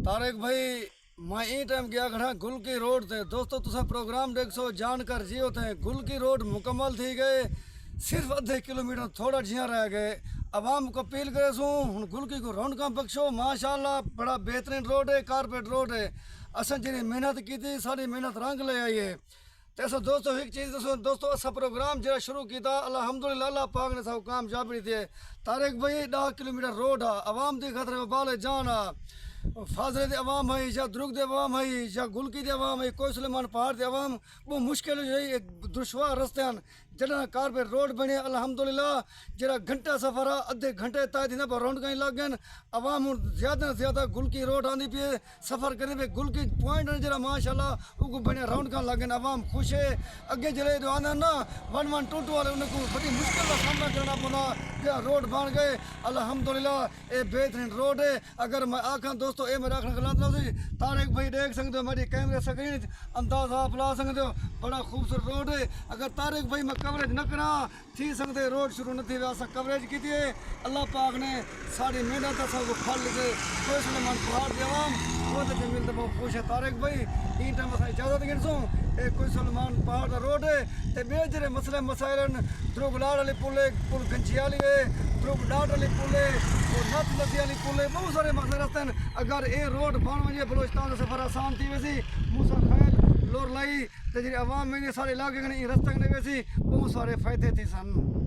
طارق بھائی، میں ایں ٹائم گیا کھڑا گلکی روڈ تے۔ دوستو، تساں پروگرام ڈیکھسو، جان کر جیو تے گلکی روڈ مکمل تھی گئے، صرف ادھے کلومیٹر تھوڑا جیاں رہ گئے۔ عوام کو اپیل کرے سوں، ہن گلکی کو رونقاں بخشو۔ ماشاءاللہ، بڑا بہترین روڈ ہے، کارپیٹ روڈ ہے۔ اساں جڑی محنت کی تھی، ساری محنت رنگ لے آئی ہے۔ تے اساں دوستو، ہک چیز دسو دوستو، اساں پروگرام جڑا شروع کیتا، الحمدللہ اللہ پاک نے ساکو کامیابی ڈتی ہے۔ طارق بھائی، ڈاہ کلومیٹر روڈ ہا، عوام دی خاطر وبال جان ہا۔ فاضلے دی عوام ہئی یا دروگ دی عوام ہئی یا گلکی دی عوام ہئی، کوہ سلیمان پہاڑ دی عوام، بہت مشکل ہو جائی، ایک دشوار رستے ہیں۔ جڈاں کارپیٹ روڈ بنے، الحمدللہ، جڑا گھنٹہ سفر ہا، ادھے گھنٹے تائیں دیندا پر رونقاں لگ گئن۔ عوام ہن زیادہ زیادہ گلکی روڈ آندی پئی ہے، سفر کرے پہ گلکی پوائنٹ نے جڑا ماشاءاللہ اوکو بڑے رونقاں لگن، عوام خوش ہے۔ اگے جڑے جو آندے نا ون ون ٹو ٹو والے، انہاں کو بڑی مشکل کا سامنا کرنا پڑا، جڑا روڈ بن گئے۔ الحمدللہ، اے بہترین روڈ ہے۔ اگر میں آکھاں دوستو، اے میرا آکھنا غلط نہ سی، طارق بھائی دیکھ سکتے ہو، میری کیمرے سکرین اندازہ آپ لا سکتے ہو، بڑا خوبصورت روڈ ہے۔ اگر طارق بھائی میں کوریج نہ کراں، تھی سکتے روڈ شروع نہ تھی وے، اساں کوریج کیتی ہے۔ اللہ پاک نے ساری محنت اساں کو پھل ڈتے۔ کوہ سلیمان پہاڑ دی عوام بہت اچھے ملتے، بہت خوش ہے۔ طارق بھائی، این ٹائم اساں اجازت گھنسوں۔ اے کوہ سلیمان پہاڑ دا روڈ ہے۔ تے بے جڑے مسئلے مسائل ہیں، دروگ لاڑ والی پل ہے، پل گنجی والی ہے، دروگ ڈاٹ والی پل ہے، اور نت ندی والی پل ہے، بہت سارے مسئلے رستے ہیں۔ اگر اے روڈ بن ونجے، بلوچستان دا سفر آسان تھی ویسی۔ موسیٰ خیل، لور لائی، تے جڑی عوام میں نے سارے علاقے کنے ایں رستہ کنے ویسی، بہت سارے فائدے تھی سن۔